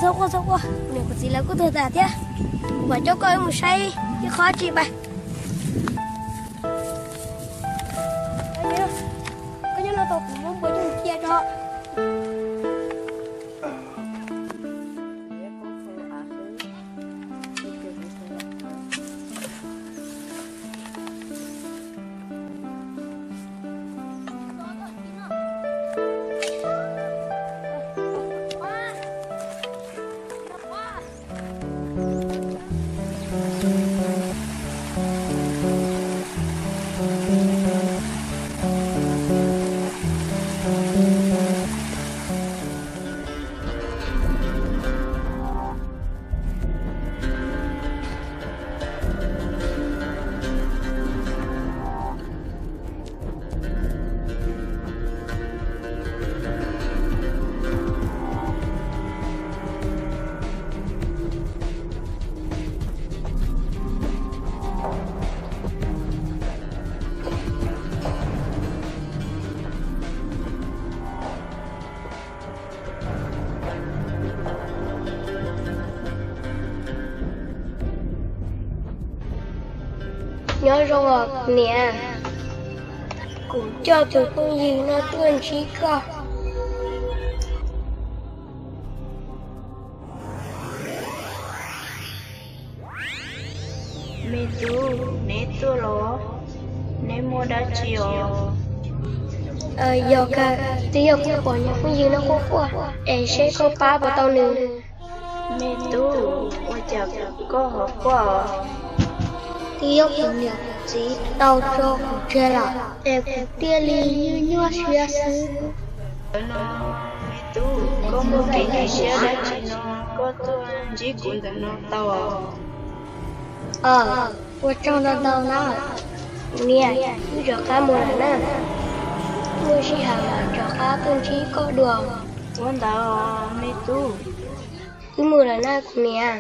Txhob quaj, txhob quaj, niam kuv txiv lawv kuj tuag tas thiab. Kuv mam coj koj wb mus saib ib qho dab tsi pais. Koj nyob no tos kuv, muab npua coj mus cia tso. Nyob zoo os niam, kuv coj tus phooj ywg no tuaj ntsib koj. Me tub, neb tuaj los? Neb muaj dab tsi os? Yog kawg, twb yog kuv pom niag phooj ywg no quaj quaj es seb koj pab puas tau nws. Me tub, ua cas koj ho quaj? Twb yog kuv niam kuv txiv tau tso kuv tseg lawm es kuv thiaj li nyuaj nyuaj siab xwb. Ntawd no, me tub, koj muaj kev nyuaj siab dab tsi no koj tuaj ntsib kuv ntawm no tau? Ua tsaug ntau ntau na. Kuv niam, wb rov qab mus lawm na. Muaj sij hawm los tso. qab tuaj ntsib koj dua. Ua ntawd me tub. Wb mus lawm na kuv niam.